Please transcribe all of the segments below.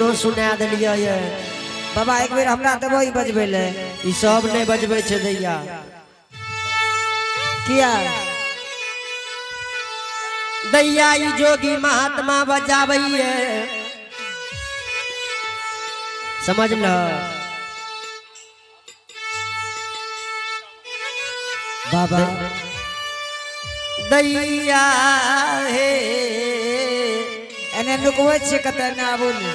गानो सुना देलियै ये। बाबा एक बेर हमरा देबो ई बजबै ले। ई सब नहि बजबै छै दैया। किया? दैया ई जोगी महात्मा बजाबैये, समझ ल। बाबा दैया हे एने नुकबै छियै कतऽ, एने आबू ने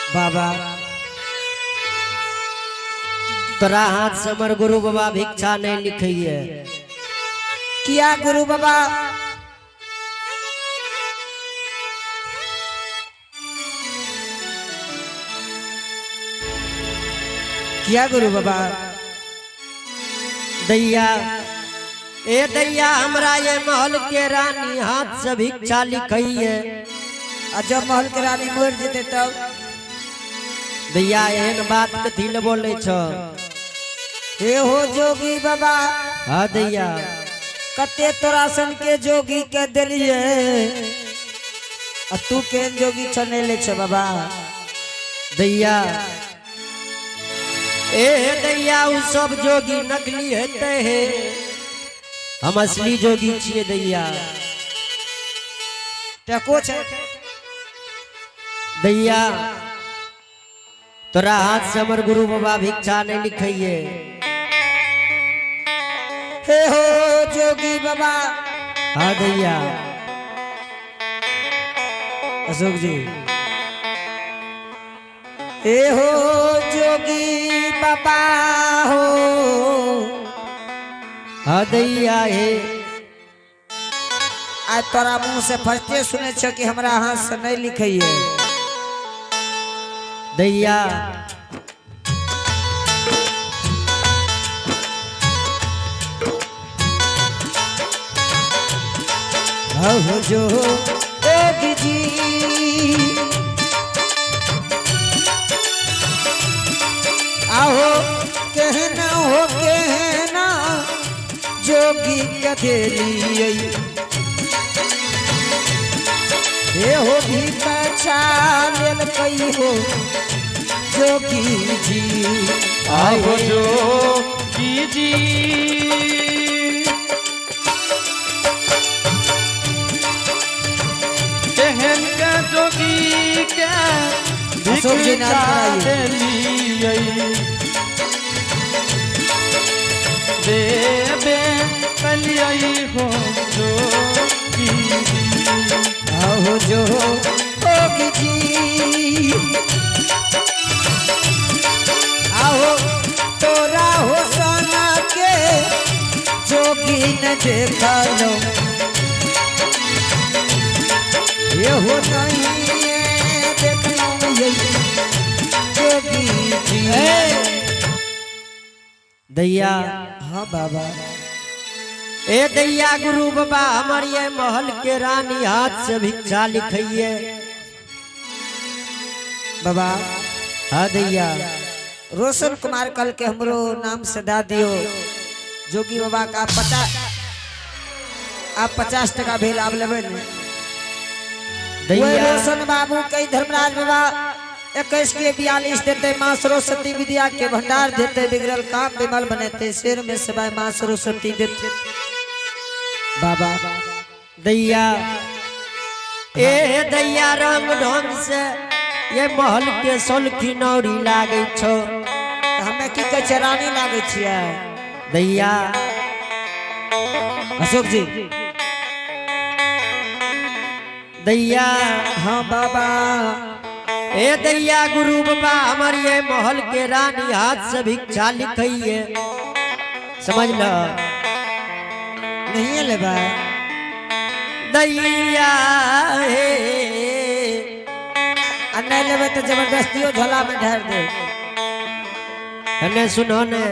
बाबा। तोरा हाथ से हमर गुरु बाबा भिक्षा नहीं लिखैये। किया गुरु बाबा? किया गुरु बाबा? दैया ए दैया, हमरा ये महल के रानी हाथ से भिक्षा लिखैये। आ जब महल के रानी मर जेतै तब? दैया, एहन बात कथी ले बोलै छ? हे हो जोगी बाबा। हाँ दैया। कते तोरा सन के जोगी के देलिए आ तू केहन जोगी छ, नहीं ले छ बाबा। दैया ए दैया, उ सब जोगी नकली हेतै हे, हम असली जोगी छियै दैया। टको छै। दैया, तोरा हाथ से हमर गुरु बाबा भिक्षा नहीं लिखैये। हे हो जोगी बाबा। हाँ दैया। अशोक जी, हे हो जोगी बाबा हो। हाँ दैया हे। आज तोरा मुंह से फर्स्टे सुनै छ कि हमरा हाथ से नहीं लिखैये। दैया हो जोगी जी, आहो कहना हो कहना जोगी कथेलिए, हे हो भी पहचान कई हो जोगी जी। आहो जोगी जी, केहन के जोगी के अशोक जी नाम भिक्षा कराइए। देलियै, देबे कलियै हो जोगी जी। आहो जोगी जी, आहो तोरा हो सोना के जोगी न देखलो, ये हो नहीं देखलो ये जोगी जी। दैया। हाँ बाबा। ए दैया, गुरु बाबा हमर ये महल के रानी हाथ से भिक्षा लिखैये। बाबा। हाँ दैया। रोशन कुमार कल के हमरो नाम से दा दियो जोगी बाबा का। आप 50 टका भेल, आब लेबै ने? दैया। वही रोशन बाबू कई धर्मराज बाबा 21 के 42 देते, माँ सरस्वती विद्या के भंडार देते, बिगड़ल काम विमल बनेते, शेर में सबाय माँ सरस्वती देते बाबा। दैया ए दैया, रंग ढंग से ये महल के सोलखी नौरी लागै छौ। तऽ हमे की कहै छियै, रानी लागै छियै? दैया। अशोक जी। दैया। हाँ बाबा। ए दैया, गुरु बाबा हमर ये महल के रानी हाथ से भिक्षा लिखैये, समझ ल। नहीं लेबै? दैया हे। आ नहीं लेबै तऽ जबरदस्तियो झोला में ढारि दे। एने सुनो ने।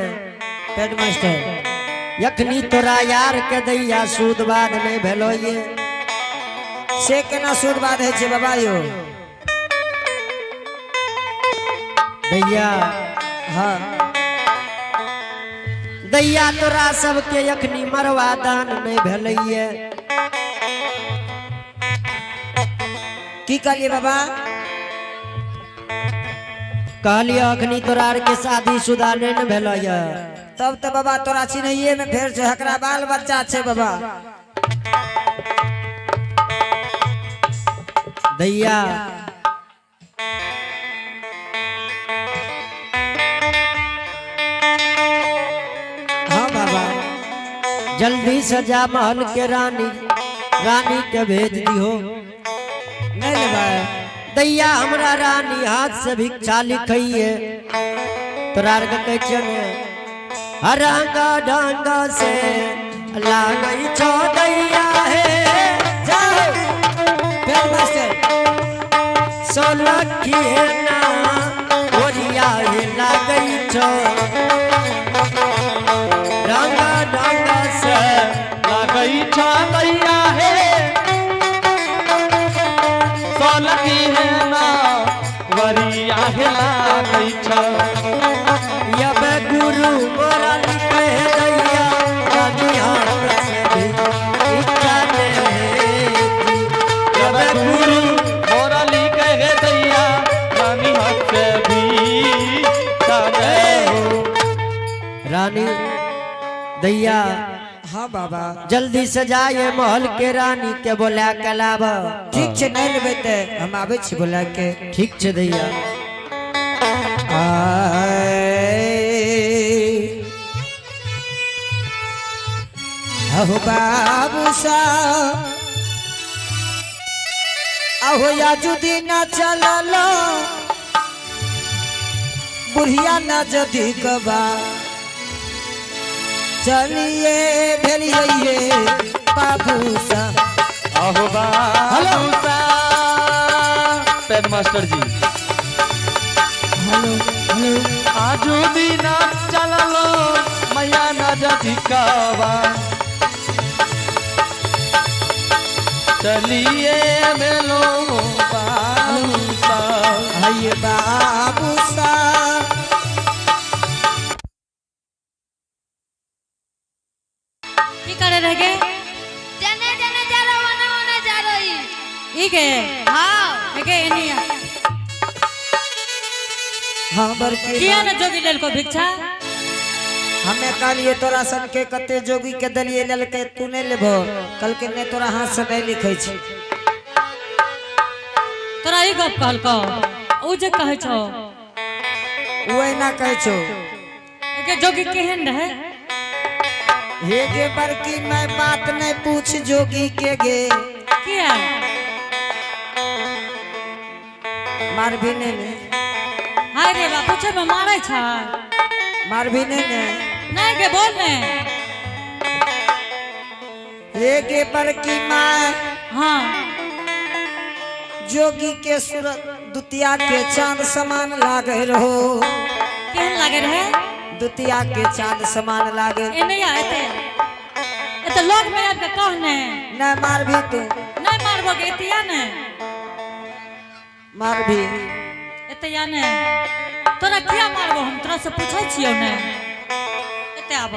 Head master. यखनी तोरा यार के दैया सूद बाद नहीं भेलो ये? से केना सूद बाद होइ छै बाबा यो? दैया। हाँ। दैया, तोरा सबके यखनी मरवा दान नहीं भेलैये? की कहलिए बाबा? कहलियो अखनी तोरा आर के शादी शुदा नहीं ने भेलो ये। तब तो बाबा तोरा चिन्हैये में फेर छै, एकरा बाल बच्चा छै बाबा। दैया हाँ बाबा। जल्दी से जा महल के रानी रानी के भेज दिहो। नहीं लेबै। दैया हमरा रानी हाथ से भिक्षा लिखैये। तोरा आर के कहै छियै ने रंग ढंग से लागै छौ दैया हे। जाओ बेल मास्टर। सोलखी हे ना ओरिया हे लागै छौ रंग ढंग से लागै छ दैया हे, सोलखी हे ना वरिया हे लागै छ। यब गुरु मोरा लिखे दैया रानी हाथ से भी इच्छा नहीं। जब गुरु मोरा लिखे हे दैया रानी हाथ से भी जाने हो। रानी दैया हाँ बाबा। जल्दी से जाए महल के रानी के बोला के लाब। ठीक छै, नहीं लेबै तऽ हम आबै छी बोला के। ठीक छै दैया। अहो बाबू सा अहो याजू दिन चलल बुढ़िया न जदी कबा चलिए भेलिए बाबू सा। अहो बाबू सा। पेन मास्टर जी। Hello hello. आजू दिना चललो मैया न जधिकावा चलिए मेलो बाबू सा। आइए बाबू सा। की करे रह गे? जने जने जा रहो ओने ओने जा रही। ई गे? हाँ। गे एनी आ। हाँ बड़की। किया ने जोगी लेलको भिक्षा? हमें कहलिए तोरा सन के कते जोगी के दलिए लेलकै, तू नहीं लेबो कल के नहीं तोरा हाथ से नहीं लिखै छै। तोरा ई गप कहलको ऊ जे कहै छौ? उ एना कहै छौ। एके जोगी केहन रहे? हे गे बड़की मैं बात नहीं पूछ जोगी के गे। किया? मार भी नहीं ने। हाय रे बा, पूछे में मारै छै। मार भी नहीं ने। नहीं गे, बोल ने। हे गे बड़की माँ। हाँ। जोगी के सूरत दुतिया के चांद समान लागे रहो। केहन लागे रहे? दुतिया के चांद समान लागे। एने आ, एते एते लोग में आबि के कह ने। नहीं मार भी तू। नहीं मारबो गे, एते आ ने। मार भी। एते आ ने, तोरा किया मारबो हम? तोरा से पूछै छियौ ने। एते आब,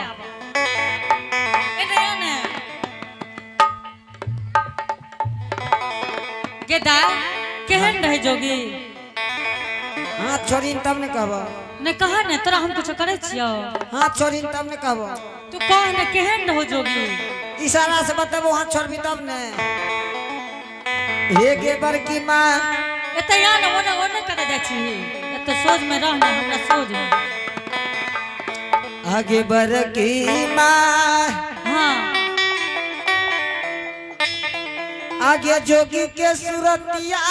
एने आ ने गेदा। केहन रहे जोगी? हाथ छोड़ी तब ने कहबो। ने कह ने, तोरा हम कुछ करै छियौ? हाथ छोड़ी तब ने कहबो। तू कह ने, केहन रहो जोगी? इशारा से बतेबो, हाथ छोड़बी तब ने। हे गे बड़की माँ। एते आ ने, ओने ओने कतऽ जाइ छी? एते सोझ में रह ने, हमरा सोझ में। आगे बड़की माँ। हाँ। आगे जोगी के सूरतिया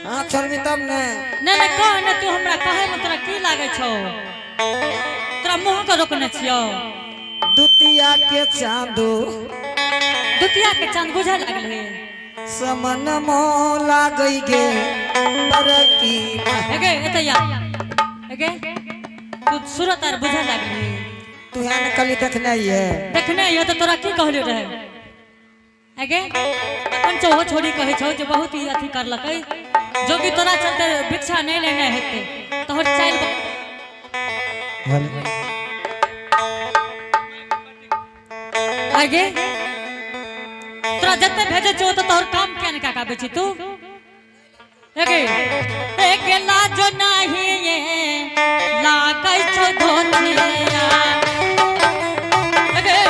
हाथ छोड़बी तब ने। नहीं नहीं, कह ने तू हमरा कहे में तोरा की लागै छौ? तोरा मुँह के रोकने छियौ? दुतिया के चांदो दुतिया के चांद बुझे लागले। समन मो लागई गे बड़की माँ। एगे एते आ, एगे तू सूरत आर बुझे लागली? तू यहाँ कली देखने है। देखने ये तो तोरा की कहलियो रहे? एगे तखन चौहो छोड़ी कहै छौ जे बहुत ही अथी करलकै जोगी, तोरा चलते भिक्षा नहीं लेने हेतै तोहर चालि। आगे तोरा जते भेजै छियौ तऽ तोहर काम किया नहि कए के आबै छी तू? एगे ए नहीं लागै छौ धोतिया। अगे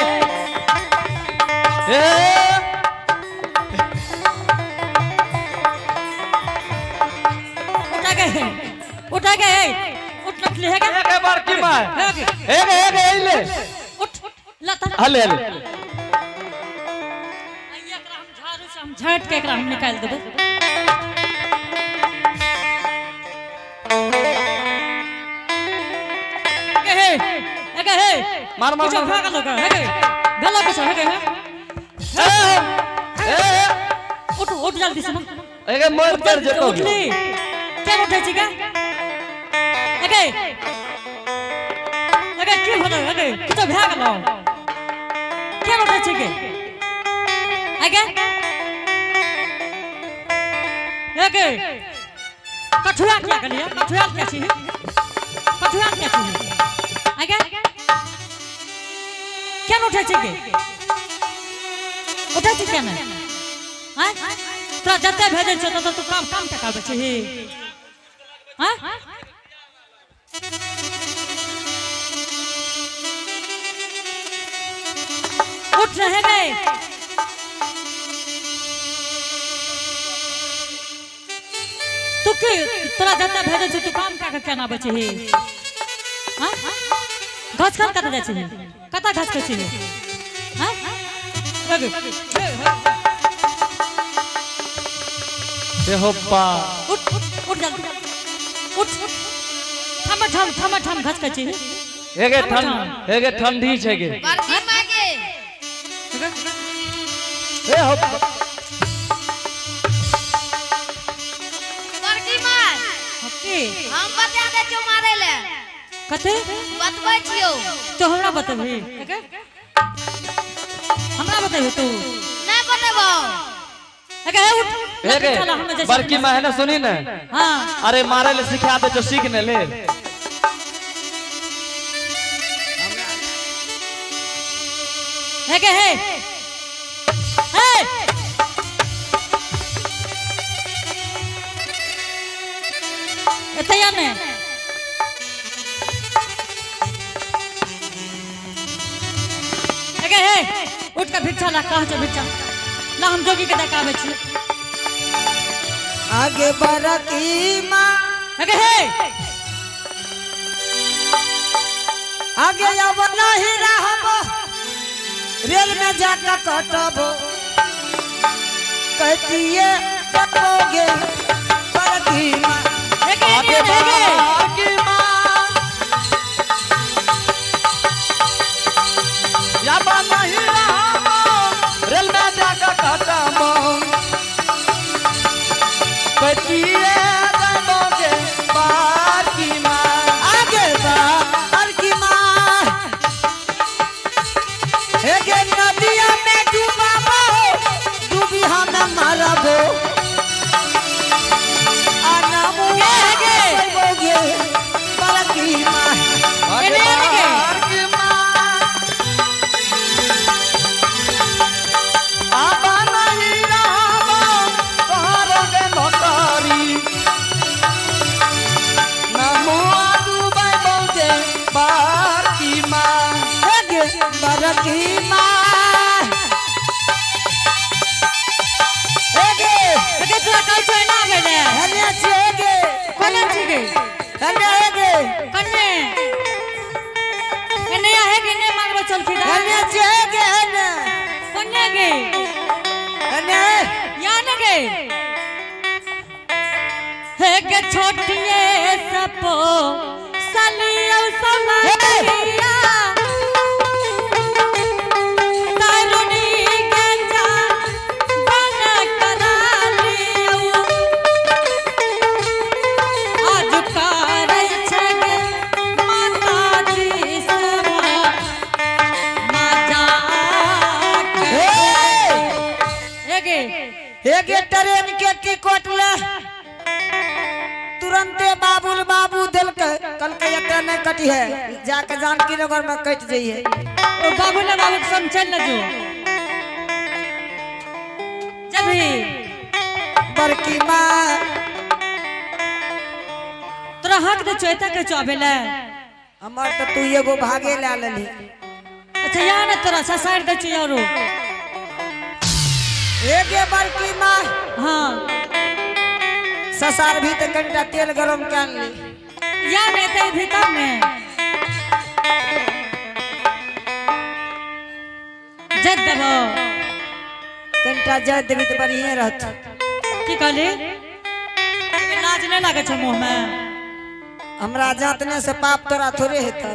ए उठा गए, उठा गए, उठ रखली है गे। एक बार की माय हे गे, एक एक एले उठ लता। हले हले। एकरा हम झाड़ू से हम झाट के एकरा हम निकाल देबै। अगे हे, अगे हे। मार, मार, कुछो मार। भए गेलौ गे, हे गे। भेलौ कुछो, हे गे, हे। ए ए उठ उठ जल्दी से ना। एगे मर उठ मर जल्दी से, जेतो। उठली क्या उठै छी गे? अगे अगे की भेलौ? अगे किछो भए गेलौ? क्या उठै छी गे? अगे अगे कठुआ किया गेलियै? कठुआ किया छी? कठुआ किया छी? अगे क्या उठै छी गे? उठै छी क्या नहि? आँय, तोरा जते भेजै छियौ तते तू काम काम टकाबै छिही? आँय, उठ रहे गए। तू की तोरा जते भेजै छियौ तू काम कए के केना आबै छिही? आँय, घास खाल कतऽ जाइ छिही? कतऽ घास खाइ छिही? आँय, हे गे, हे, हे। ए होप्पा। उठ उठ जल्दी उठ। ठाम ठाम ठाम ठाम घास खाइ छिही। एगे ठंड, एगे ठंडी छै गे। बड़की माँ के। ए होप्पा। बड़की माँ। की? हम बता दे छौ मारे ले। कथी? बतबै छियौ। तो हमरा बतेबही? हमरा बतेबही तू? नहीं बतेबौ। अगे हे, उठ। एगे चल, हम जाइ छी। बड़की माय है ना, सुनी ने। हाँ। अरे मारे ले सिखा दे जो सीख ने ले। हे गे, हे हे, एतऽ आ ने। अगे हे, उठ के भिक्षा ला। कहाँ छौ भिक्षा? ला, हम जोगी के देखाबै छी। आगे बड़की माँ। अगे हे। आगे अब नहीं रहबो, रेल में जाकर कटबो, कटिए कटोगे बड़की माँ। हे गे, आगे हे गे। बड़की माँ या बा नहीं रहबो, रेल में जाकर कटबो, कटिए जाबोगे बड़की माँ। आगे बड़की माँ, हे गे नदिया में डूबाबो, डूबी हम मरबो, आनामुआ गे बड़की माँ। आगे एने आने गे। बड़की माँ आबा नहीं रहबो, तोहरो गे नौकरी नमुआ डूबैबोगे बड़की माँ। हे गे बड़की माँ, हे गे। अगे तोरा कहै छौ एना आबै ले। हने छियै हे गे। कोने छी गे? हने हे गे। कन्ने एने आ? हे गे, ने मारबै चलखी। हने छियै हे गे, हने। कोने गे? हने। या ने गे? हे गे छोटिए सपो सलियो समरिया, तरुणी के जा बन करा लियौ। आज करै छै गे माताजी सेवा मजाक। हे। हे गे। हे गे, ट्रेन के टिकट ले तुरंते बाबुल बाबू देलकै, कहलकै एते नहीं कटी है, जाके जानकी नगर में कट जाइए। ओ बाबू ने बाबू के संग चल न जो जभी। बड़की माँ। तोरा हक दे छो एतऽ कहै छो आबै ले। हमर तो तू एगो भागे ला लेली। अच्छा यहाँ ने तोरा ससारि दै छियै आरो। एगे बड़की माँ। हाँ। ससार भी तो कनिटा तेल गरम कर ली। या ने एतऽ भीतर ने जद देबो। कनिटा जद देबी तो बढ़िए रहत। की कहली? लाज नहीं लागै छौ मुँह में? हमरा जातने से पाप तोरा थोड़े हेतौ।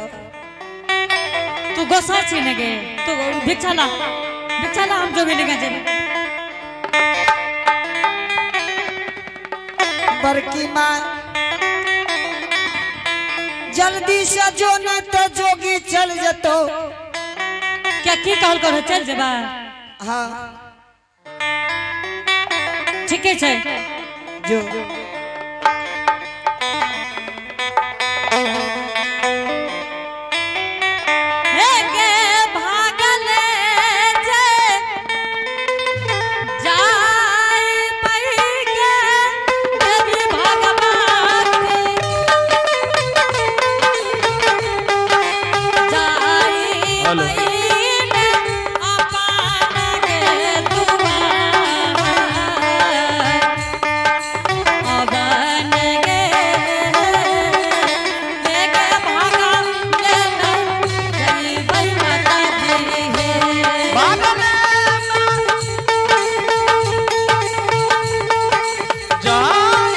तू गोसा छी ने गे, तू भिक्षा ला, भिक्षा ला, हम जोगी लेके जेबै। बड़की माँ जल्दी से जो नहीं तो जोगी चल जतो। क्या की कहल करो चल जेबा? हाँ। ठीके छै। जो हे गे भागले जे जाय पई के देवी भगवती जाय हेलो। पई ने अपन के दुआर अबन गे के भागले जइबै माता जी हे। भागले जाय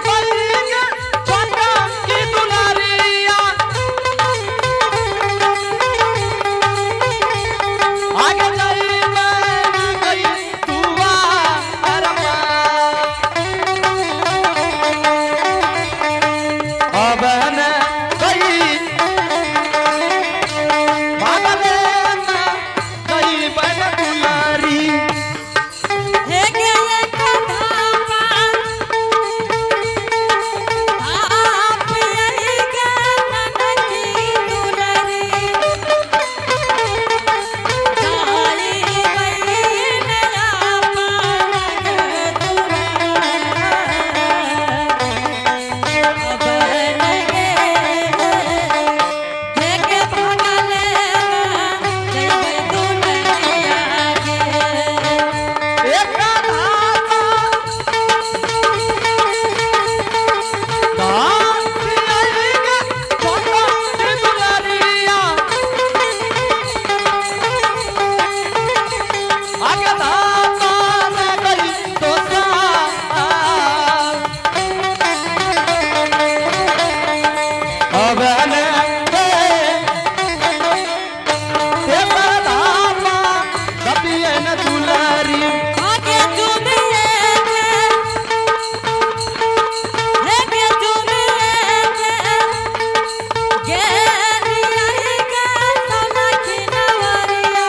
बलिक छोटा की दुलारिया। आगे जाई मैं गई तुआ अरमा। अबन गई भागले गई बन दुलारी। हे गे एक धापा आप यही गे ननकी दुलरी जाई बइन आपन के दुआर अबन गे हे गे भागले जइबै दुलरिया गे। एक धापा दास आएगा छोटा की दुलारिया। आगे धापा न गई तो साल। अबन गे ते धापा दबियन दुलारी। आगे जुमिए के हे गे जुमिए के गेरिया के सनकी नवरिया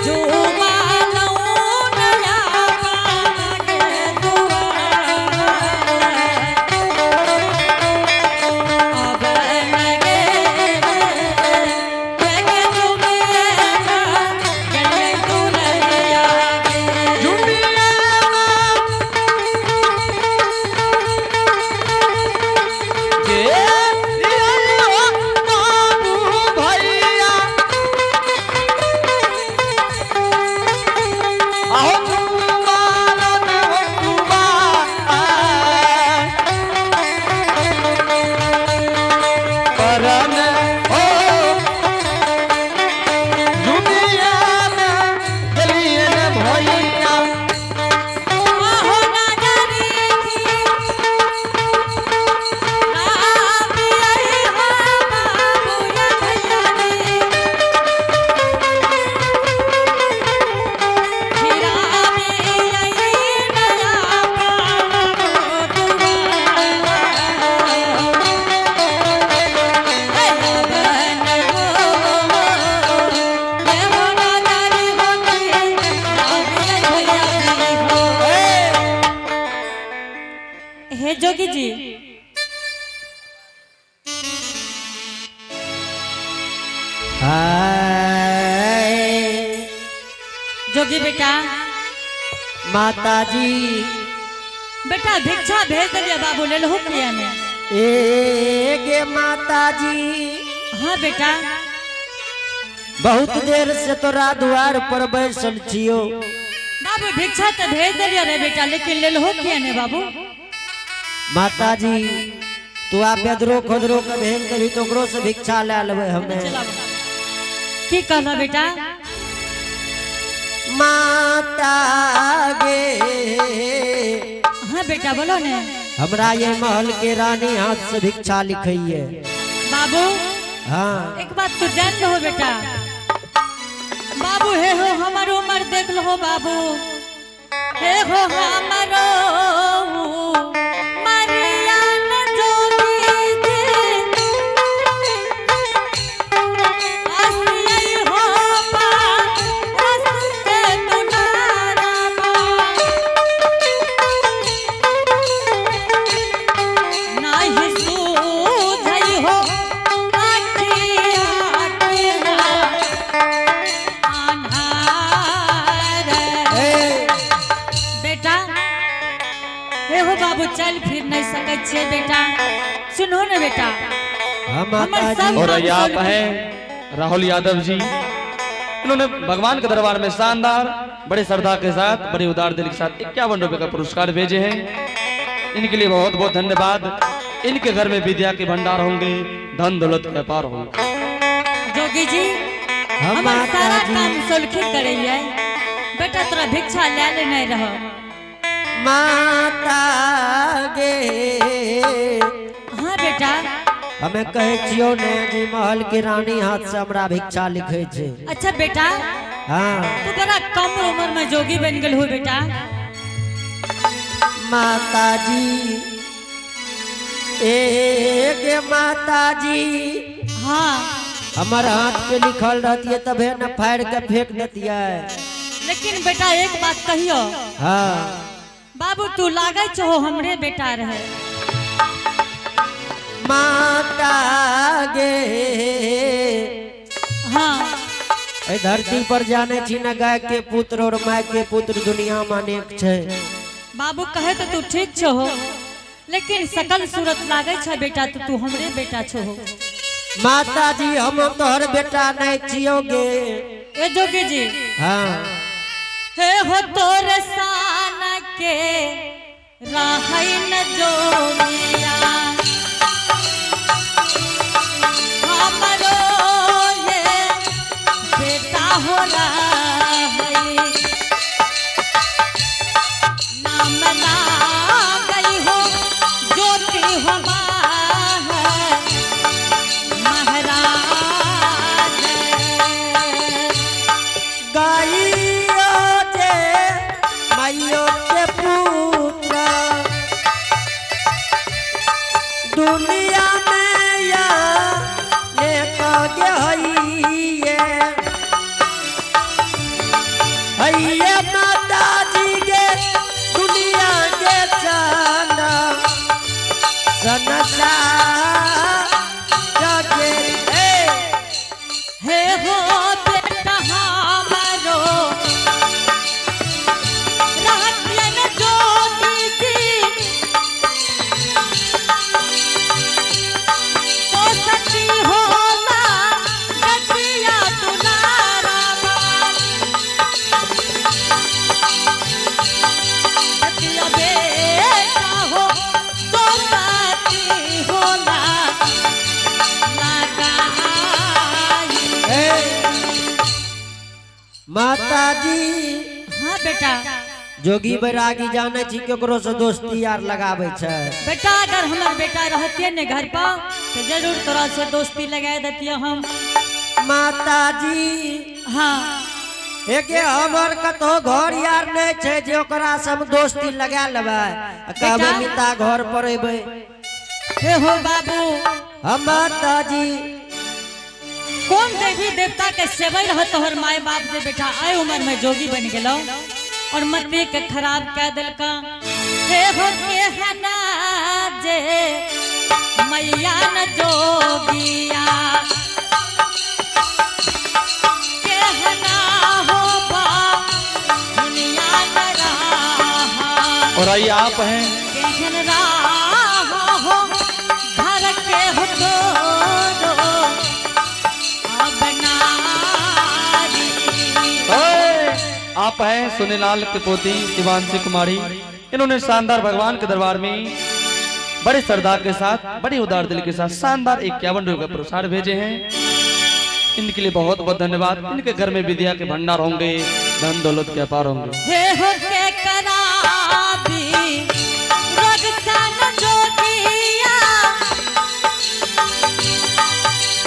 जुमा लौनया पान के दुआर अबन गे के जुमिए के दुलरिया गे। जुमिया के बाबू भैया आओ झुमालन हो तुमा परन हो जुमिया गलियन भैया। आहो नजरी थी आप आई हो बाबू या भैया जी खीरा में आई नया पान को हे जोगी जी, हाय जोगी बेटा। माता जी। बेटा भिक्षा भेज दिलियै बाबू लेलहु किया ने? ए गे माताजी। हाँ बेटा। बहुत देर से तोरा द्वार पर बैसल छियो। बाबू भिक्षा तो भेज दिलियै रे बेटा, लेकिन लेलहु किया ने बाबू? माताजी तू आ बेदरो खोदरो के भेज देबी तो ओकरो से भिक्षा ले लेबै हमे। की कहला बेटा? माता गे। हाँ बेटा बोलो ने। हमरा ये महल के रानी हाथ से भिक्षा लिखैये। बाबू हाँ एक बात तू जान लो बेटा, बाबू हे हो हमर उम्र देख लो बाबू, हे हो हमरो मरिया न जोगी जी, आसियै हो पा, रस के दुलारा बा। नाही सूझै हो आखिया के अन्हार। ए, बेटा हे हो बाबू चल फिर नहीं सकै छियै बेटा, सुनो ने बेटा। हाँ हमर माताजी। सब और ये आप हैं राहुल यादव जी, इन्होंने भगवान के दरबार में शानदार बड़े श्रद्धा के साथ बड़े उदार दिल के साथ 51 रुपए का पुरस्कार भेजे हैं। इनके लिए बहुत बहुत धन्यवाद। इनके घर में विद्या के भंडार होंगे, धन दौलत के व्यापार होंगे। जोगी जी हाँ हमर सारा माताजी। काम सोलखी करैये बेटा, तोरा भिक्षा ले ले नहीं रहो। माता गे। हाँ बेटा। हमें कहे छियो ने जी महल के रानी हाथ से हमरा भिक्षा लिखे छे। अच्छा बेटा। हाँ। तू बड़ा कम उम्र में जोगी बन गेल हो बेटा। माताजी ए गे माताजी। हाँ। हमर हाथ के लिखल रहतिए तबे न फाड़ के फेंक देतिए। लेकिन बेटा एक बात कहियो। हाँ। बाबू तू लागै छहो हमरे बेटा रहे। माता गे। हाँ। ए धरती पर जाने छी न गाय के पुत्र और my के पुत्र दुनिया में अनेक छे। बाबू कहे तो तू ठीक छहो, लेकिन सकल सूरत लागै छ बेटा तो तू हमरे बेटा छहो। माताजी हम तोहर बेटा नहीं छियो गे। ए जोगी जी। हाँ। हे हो तोर सान के रहै न जोगिया, हमरो ये बेटा हो रहै, नाम लागै हो ज्योति हो महाराज। गाइयो जे माइयो के पुत्र दुनिया में या ने गे हइये हइये माताजी गे दुनिया के चाना सनसा जगे ए। हे हो बेटा हमारो रहतियन जोगी जी, तो सती होला गतिया दुलारा बात। गतिया बेटा हो तो सती होला लगाई। ए, माताजी। हाँ बेटा। जोगी बैरागी जाने छी केकरो से दोस्ती यार लगाबै छै। बेटा अगर हमर बेटा रहतिये ने घर पर तो जरूर तोरा से दोस्ती लगा देतिये हम। माताजी। हाँ। एके हमर कतहो घर यार नहीं छै जे ओकरा से हम दोस्ती लगा लेबै आ कहबै बेटा? मिता घर पर एबै। हे हो बाबू। हम माताजी। कौन देवी देवता के सेवै रह तोहर माय बाप जे बेटा आय उम्र में जोगी बन गेलो और मति के खराब कह दिलका। हे हो के हना जे मैया न जोगिया, के हना हो बा दुनिया न रहा। और आइए आप हैं केहन राह हो घर के हो तोरो अब नारी। ओए, आप हैं सुनीलाल की पोती शिवांशी कुमारी। इन्होंने शानदार भगवान के दरबार में बड़े श्रद्धा के साथ, बड़े उदार दिल के साथ शानदार 51 रुपए का पुरस्कार भेजे हैं। इनके लिए बहुत बहुत धन्यवाद। इनके घर में विद्या के भंडार होंगे, धन दौलत के अपार होंगे। हे हो के कराबी रोगसन जोगिया,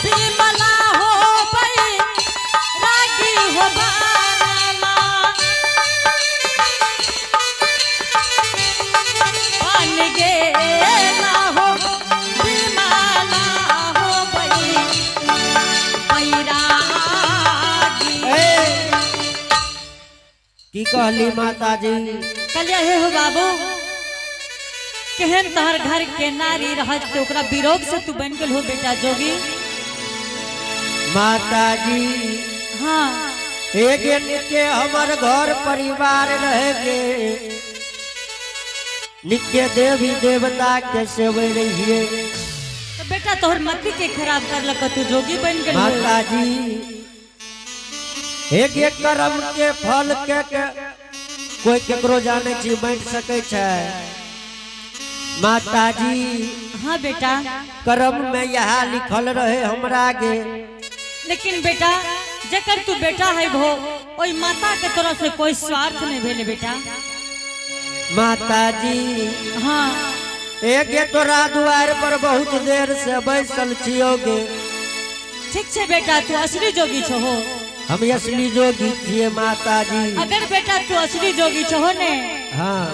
बिमला हो बई रागी हो बानला। बन गेला हो बिमला हो बई बैरागी। की कहली माताजी? कहलिए हे हो बाबू, केहन तोहर घर के नारी रहत ते ओकरा विरोग से तू बन गेल हो बेटा जोगी। माताजी, हाँ। एक निके हमर घर परिवार रहे गे, निके देवी देवता के सेवे रहिए। तो बेटा तोहर मति के खराब कर लक, तू जोगी बन गेल हो। माताजी, एक एक कर्म के फल के कोई केकरो जाने छी बांटि सकै छै। माताजी, हाँ बेटा। कर्म में यह लिखल रहे हमरा गे। लेकिन बेटा जकर तू बेटा है भो, ओई माता के तोरा से कोई स्वार्थ नहीं भेले बेटा। माताजी, हाँ। एक तोरा दुआर पर बहुत देर से बैसल छियोगे। ठीक छे बेटा, तू असली जोगी छो हो। हम असली जोगी छिए माताजी। अगर बेटा तू असली जोगी छो हो ने, हाँ।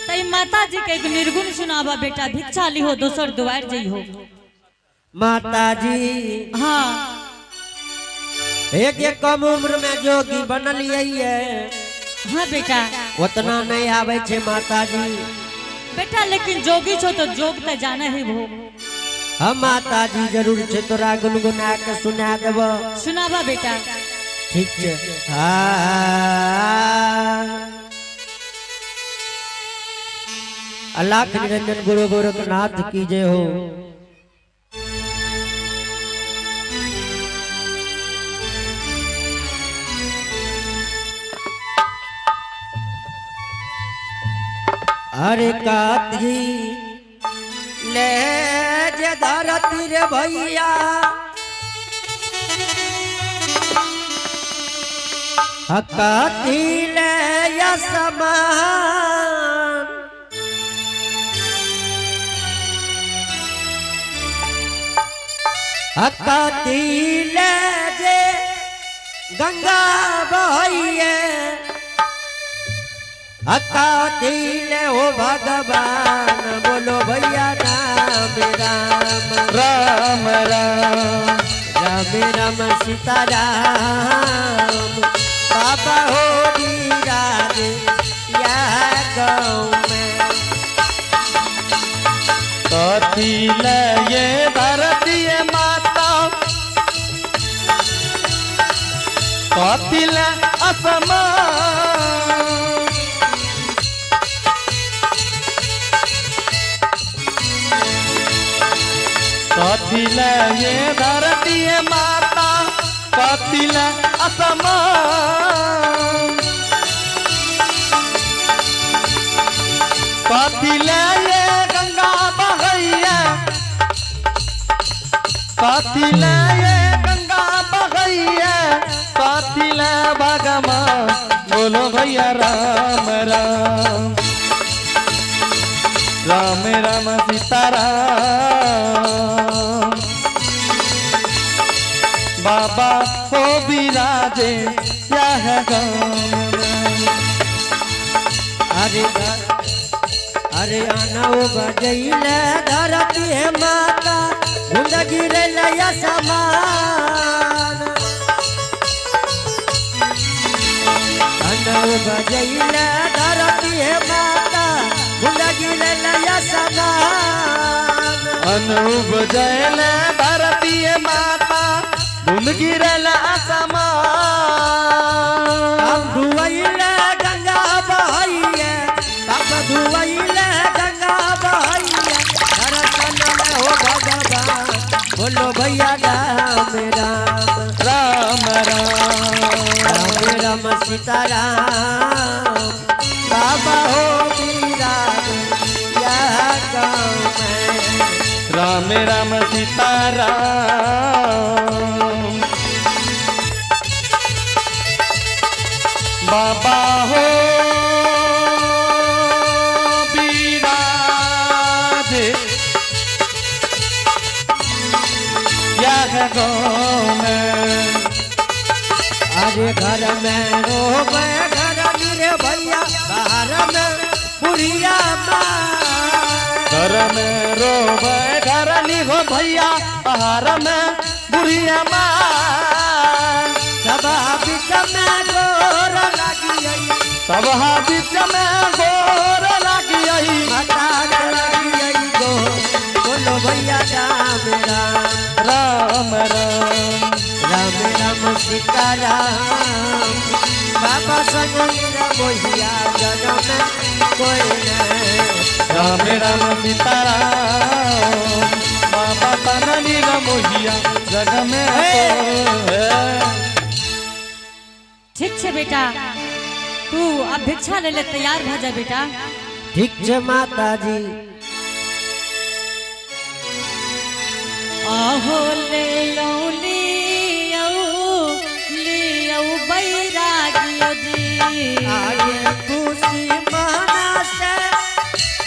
त ई माता जी के एक निर्गुण सुनाबा बेटा, भिक्षा लिहो दोसर दुआर जइहो। माताजी, हाँ। एक एक कम उम्र में जोगी बनलिए ये। हाँ बेटा। उतना नहीं आवे छे माताजी। बेटा लेकिन जोगी छो तो जोग त जाने ही भो। हम माताजी जरूर छे, तोरा गुनगुना के सुना देब। सुनाबा बेटा। ठीक छे। अलाख निरंजन गुरु गोरखनाथ की जय हो। अरे काथी ले जे धरती रे भैया, काथी ले असमान, काथी ले जे गंगा बहैये, काथी ले हो भगवान, बोलो भैया राम राम राम राम राम राम सीता राम, बाबा हो राज या गाँव में। कथी ले ये धरती माता, कथी ले असमान, कथी ले ये धरती माता, कथी ले असमान, कथी ले ये गंगा बहैया, कथी ले ये गंगा बहैया, कथी ले भगवान, बोलो भैया राम राम राम राम सीता राम, बाबा हो विराजे यह गाँव में। अरे अरे आना वो बजैले धरती है माता, बूंद गिरे लया समान, आना वो बजैले धरती है माता, बूंद गिरे लया समान, अनूप जैल धरती माता, बूंद गिरल असमान, अब धुआइले गंगा बहैये, अब धुआइले सीताराम बाबा हो विराज यह गाँव में। राम राम सीता राम बाबा हो विराज यह गाँव में। अरे घर में रोवे घर रे भैया, बाहर में बुढ़िया माँ। घर में रोवे घर हो भैया, बाहर में बुढ़िया माँ। सभा बीच में गोर लगी आई, सभा बीच में गोर लगी आई, माता के लगी आई गो। बोलो भैया राम राम राम राम राम राम सीता राम बाबा संग मोहिया जग में कोई नहीं। राम राम सीता राम बाबा तननी मोहिया जग में कोई। ठीक छै बेटा, तू अब भिक्षा ले ले तैयार भऽ जा बेटा। ठीक छै माताजी। आहो ले औ लियौ लियौ बैरागियो जी। आगे खुशी मना से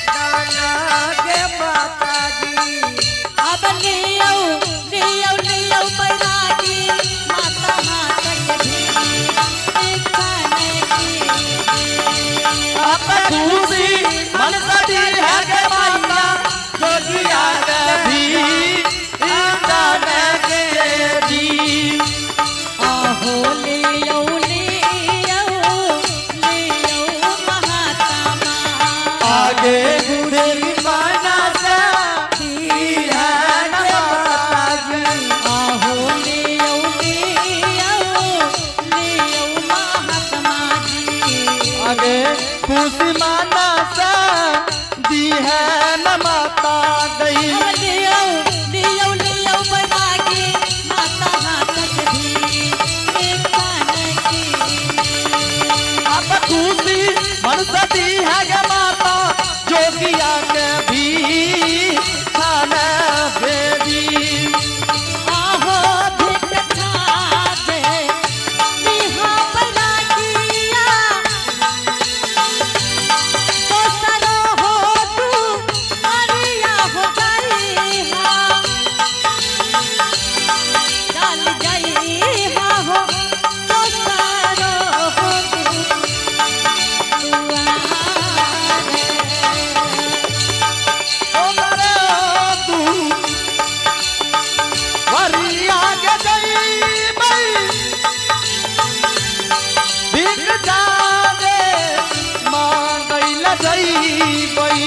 दाना के माताजी। अब लियौ लियौ लियौ बैरागी माता हाथक भी खाने की। अब खुशी मन सदी है के माता जोगिया भी के जी। आहो लियौ लियौ लियौ महात्मा। आगे खुशी मना से है के माताजी। आहो लियौ लियौ लियौ महात्मा जी। आगे खुशी माना सा दी है न माता गई। अब लियौ लियौ लियौ बैरागी माता हाथक भी खाने की। अब खुशी मन सदी है गे माता जोगिया के भी खाना भेजी। आहो भिक्षा दे निहा बैरागिया, दोसरो हो तू अरिया हो जाइहा। चल जाइहा हो दोसरो हो तू दुआरे। ओ मरे तू वरिया के जईबै, भीख जादे मांगैल जईबै।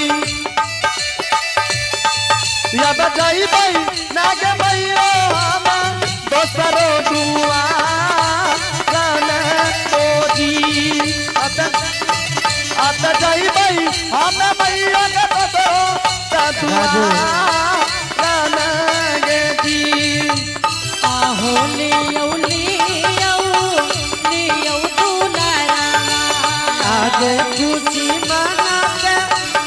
अब जईबै नाग मैयो हम दोसरो दुआ जी। अत अत जईबै हम मैयो के दोसरो दुआ गे जी। आहो लियौ लियौ लियौ दुलारा। आगे खुशी मना के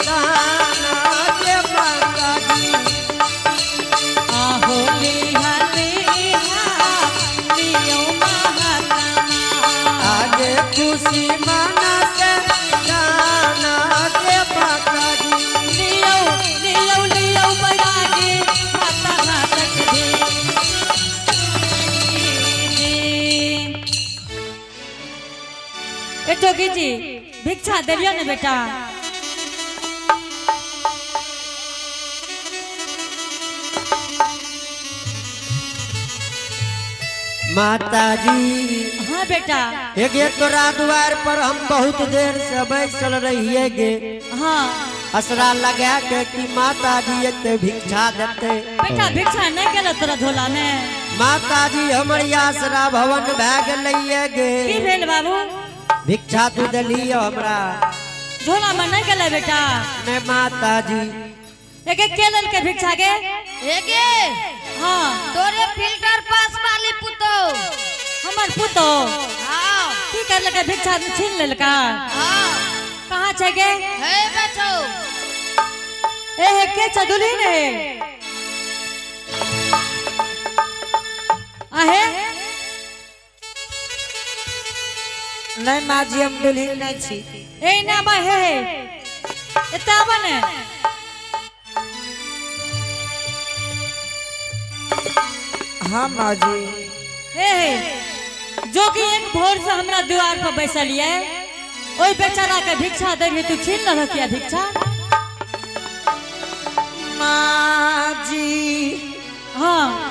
दाना के माताजी। आहो लिहा लिहा लियौ महात्मा। आगे खुशी मना के दाना के माताजी। लियौ लियौ लियौ बैरागी माता हाथक भी। ए जोगी जी भिक्षा देलियो ने बेटा? माताजी। हाँ बेटा। एगे तोरा द्वार पर हम बहुत देर से बैसल रहिए गे। हाँ। असरा लगा के कि माताजी एते भिक्षा देते। बेटा भिक्षा नहीं गेल तोरा झोला में? माताजी हमर आसरा भवन भए गेलैये गे। की भेल बाबू? भिक्षा तू देलियै हमरा। झोला में नहीं गेल बेटा? ने माताजी। एके के लेलकै भिक्षा गे? एगे हाँ। तोरे फिल्टर पास वाली पुतो। हमर पुतो? हाँ। की करलकै भिक्षा छीन लेलका? हाँ। कहाँ छै गे? हे बैठो। ए हे, के छै दुल्हिन हे? आहे। नहीं माँ जी, हम दुल्हन नहीं छी। ए ना बा, हे हे, एतऽ आबऽ ने। हाँ माँ जी। हे हे, जो कि एक भोर से हमरा द्वार पर बैसल ये, ओहि बेचारा के भिक्षा दै रही, तू छीन लेलक या भिक्षा? माँ जी। हाँ।